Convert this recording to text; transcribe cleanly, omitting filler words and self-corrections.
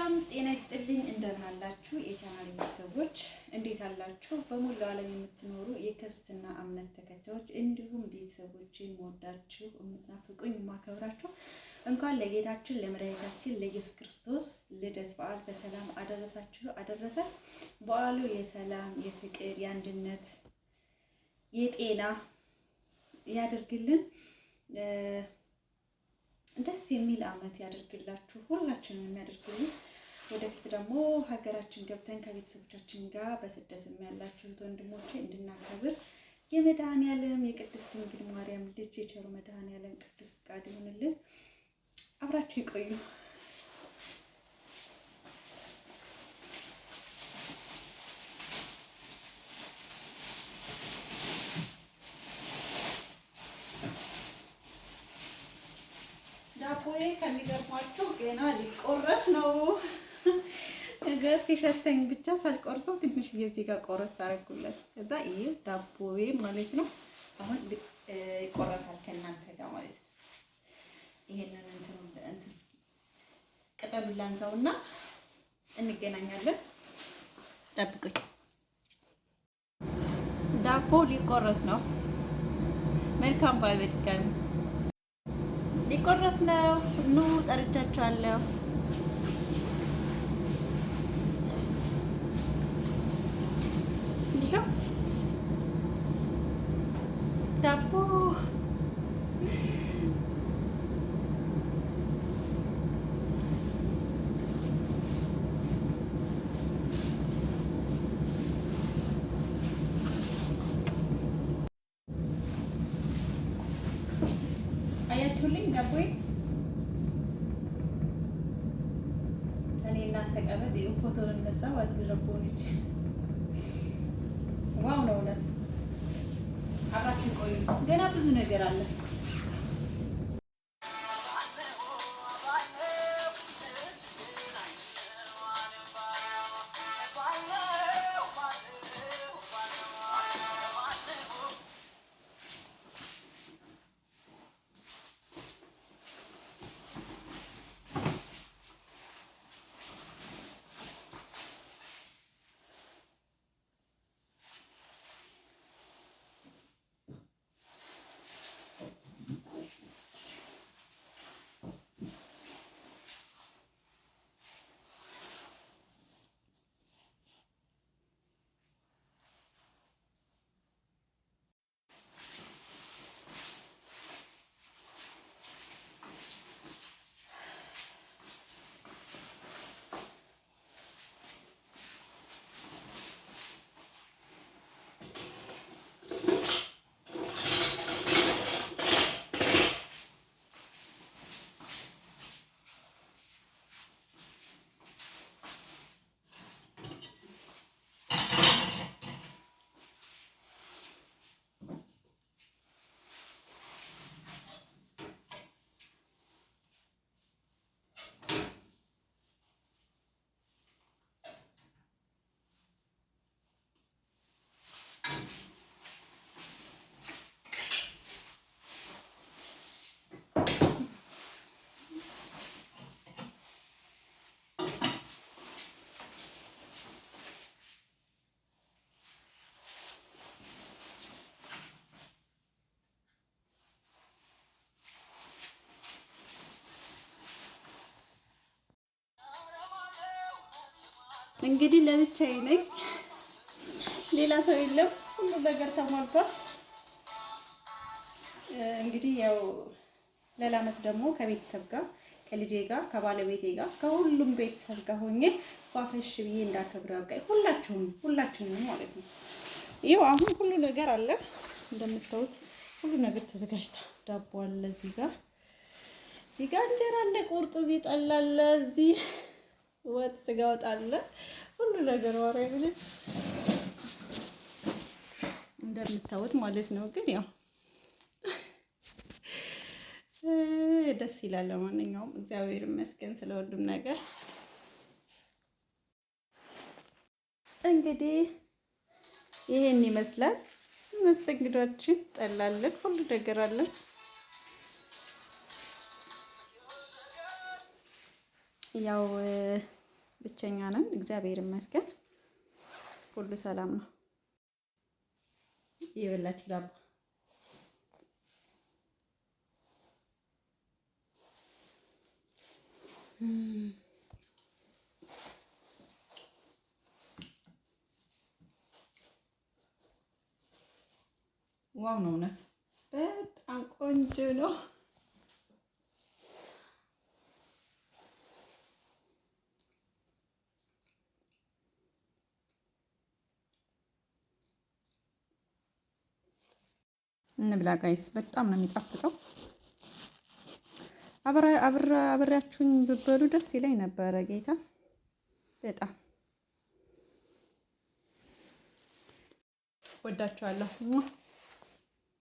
ሰላም ጤና ይስጥልኝ። እንደምን አላችሁ የቻናል ቤተሰቦች፣ እንዴት አላችሁ? በሙሉ ዓለም የምትኖሩ የክርስትና እምነት ተከታዮች እንዲሁም ቤተሰቦች የምወዳችሁ፣ የምትናፍቁኝ፣ የማከብራችሁ እንኳን ለጌታችን ለመድኃኒታችን ለኢየሱስ ክርስቶስ ልደት በዓል በሰላም አደረሳችሁ አደረሰ። በዓሉ የሰላም የፍቅር፣ የአንድነት፣ የጤና ያደርግልን። ደስ የሚል ዓመት ያደርግላችሁ፣ ሁላችንም የሚያደርግልን። ወደፊት ደግሞ ሀገራችን ገብተን ከቤተሰቦቻችን ጋር በስደትም ያላችሁት ወንድሞቼ እንድናከብር የመድኃኔዓለም የቅድስት ድንግል ማርያም ልጅ የቸሩ መድኃኔዓለም ቅዱስ ፍቃድ ይሁንልን። አብራችሁ ይቆዩ። ዳቦዬ ከሚገርማችሁ ገና ሊቆረስ ነው። ነገር ሲሸተኝ ብቻ ሳልቆርሰው ትንሽ እዚህ ጋር ቆረስ አደረጉለት። ከዛ ይሄ ዳቦዬ ማለት ነው። አሁን ይቆረሳል ከእናንተ ጋር ማለት ነው። ይሄንን እንትን ቅጠሉን ላንሳውና እንገናኛለን። ጠብቁኝ። ዳቦ ሊቆረስ ነው። መልካም በዓል በድጋሚ ሊቆረስ ነው። ኑ ጠርቻችኋለሁ። ይኸው ዳቦ አያችሁልኝ ዳቦዬ። እኔ እናንተ ቀበጥ ፎቶ ልነሳ ዋዝ ልረቦን wow ነው እውነት። አብራችሁ ቆዩ፣ ገና ብዙ ነገር አለ። እንግዲህ ለብቻዬ ነኝ፣ ሌላ ሰው የለም። ሁሉ ነገር ተሟልቷል። እንግዲህ ያው ሌላ ዓመት ደግሞ ከቤተሰብ ጋር ከልጄ ጋር ከባለቤቴ ጋር ከሁሉም ቤተሰብ ጋር ሆኜ ፏፈሽ ብዬ እንዳከብር ያብቃኝ። ሁላችሁም ሁላችንም ማለት ነው። ይኸው አሁን ሁሉ ነገር አለ እንደምታዩት፣ ሁሉ ነገር ተዘጋጅቷል። ዳቦ አለ እዚህ ጋር፣ እዚህ ጋር እንጀራ አለ፣ ቁርጥ እዚህ ጠላ አለ፣ እዚህ ወጥ ስጋ ወጥ አለ፣ ሁሉ ነገር ወሬ ብለን እንደምታዩት ማለት ነው። ግን ያው ደስ ይላል። ለማንኛውም እግዚአብሔር ይመስገን ስለ ሁሉም ነገር። እንግዲህ ይሄን ይመስላል መስተንግዷችን። ጠላለን፣ ሁሉ ነገር አለን። ያው ብቸኛ ነን። እግዚአብሔር ይመስገን፣ ሁሉ ሰላም ነው። የበላችሁ ዳቦ wow ነው። እውነት በጣም ቆንጆ ነው። እንብላ guys፣ በጣም ነው የሚጣፍጠው። አብሬያችሁኝ ብበሉ ደስ ይለኝ ነበረ። ጌታ በጣም ወዳችኋለሁ።